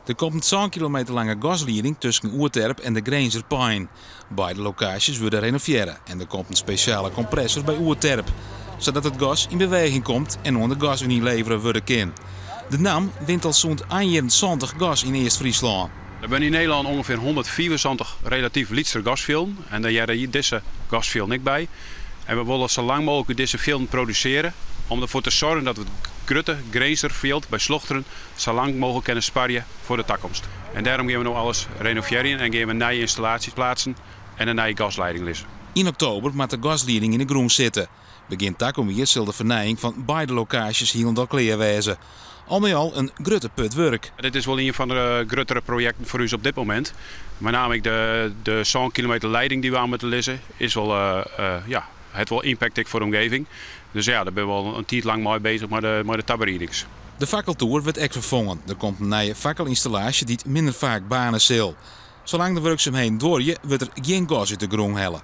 Der komt in sân kilometer lange gaslieding tusken Oerterp en de Grinzer Pein. Beide lokaasjes wurde renovearre en der komt in spesjale kompressor by Oerterp, sadat it gas yn beweging komt en oan de Gasuny levere wurde kin. De NAM wint al sûnt ein jierren 70 gas yn East-Fryslân. Der binne yn Nederlân ûngefear 175 relatyf lytsere gasfjilden en dêr hearre dizze gasfjilden ek by. En we wolle sa lang mooglik út dizze fjilden produsearje om derfoar te soargjen dat we it grutte Grinzer fjild by Slochteren sa lang mooglik kinne sparje foar de takomst. En dêrom gean we no alles renovearjen en gean we nije ynstallaasjes pleatsen en in nije gasleiding lizze. Yn oktober moat de gaslieding yn 'e grûn sitte. Begjin takom jier sil de fernijing fan beide lokaasjes hielendal klear wêze. Al mei al in grutte put wurk. Dit is wol ien fan de gruttere projekten foar ús op dit momint. Mei name ek de sân kilometer leiding dy't we oan moatte lizze is wol, ja, hat wol impact ek foar de omgeving. Dus ja, dêr binne we al in tiid lang mei bezich mei de tariedings. De fakkeltoer wurdt ek ferfongen. Der komt in nije fakkelynstallaasje dy't minder faak baarne sil. Salang't de wurksumheden duorje, wurdt der gjin gas út de grûn helle.